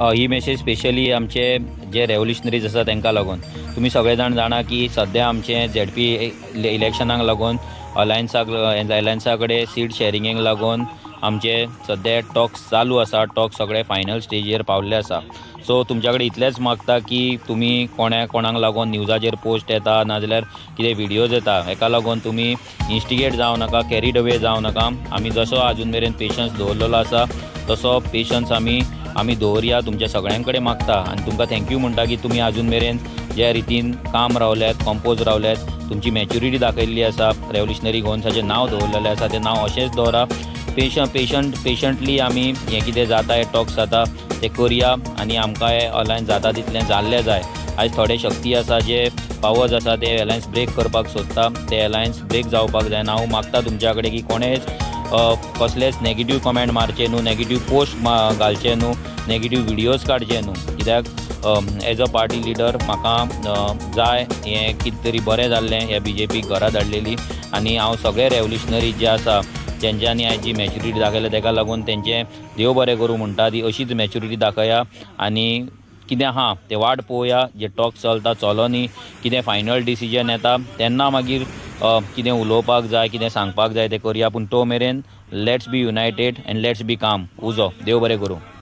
ही message specially आमचे जे रेवोल्युशनरीज आसा तांकां लागून. तुमी सगळे जाण जाणा की सद्या आमचे झेडपी इलेक्शनाक लागून अलायन्सा कडेन सीट शेरिंगेक लागून आमचे सद्या टॉक्स चालू आसा. टॉक्स सगळे फायनल स्टेजीर पावल्ले आसा. सो तुमच्या कडेन इतलेंच मागता की तुमी कोणा कोणाक लागून न्यूजाचेर पोस्ट येता नाजाल्यार कितें व्हिडियोज येता, हेका लागून तुमी इन्स्टिगेट जावं नाका, कॅरीड अवे जावं नाका. आमी जसो आजून मेरेन पेशन्स दवरलेलो आसा, तसो पेशन्स आमी दवरया. तुमच्या सगळ्यां कडेन मागता आनी तुमकां thank you म्हणटा की तुमी आजून मेरेन ज्या रितीन काम रावल्यात, कंपोज रावल्यात, तुमची मॅच्युरिटी दाखयल्ली आसा. रेवोल्युशनरी गोवन्साचें नांव दवरलेलें आसा, तें नांव अशेंच दवरा. पेशंटली आमी हें कितें जाता, हे टॉक्स जाता ते करया आनी आमकां हें अलायन्स जाता तितलें जाल्लें जाय. आयज थोडे शक्ती आसा, जे पावर्स आसा, ते अलायन्स ब्रेक करपाक सोदता. ते अलायन्स ब्रेक जावपाक जायना. हांव मागता तुमच्या कडेन की कोणेच कसलेच नेगेटीव कमेंट मारचे न्हू, नेगेटीव पोस्ट घालचे न्हू, नेगेटीव व्हिडियोज काडचे न्हू, कित्याक एज अ पार्टी लिडर म्हाका जाय हें कितें तरी बरें जाल्लें, ह्या बीजेपीक घरा धाडलेली. आनी हांव सगळे रेवोल्युशनरी जे आसा, तेंच्यांनी आयज जी मॅच्युरिटी दाखयल्या, तेका लागून तेंचें देव बरें करूं म्हणटा. ती अशीच मॅच्युरिटी दाखया आनी कितें आहा तें वाट पळोवया. जे टॉक चलता चलोनी, कितें फायनल डिसिजन येता तेन्ना मागीर कितें उलोवपाक जाय, कितें सांगपाक जाय तें करया. पूण तो मेरेन let's be united and let's be calm. उजो देव बरें करूं.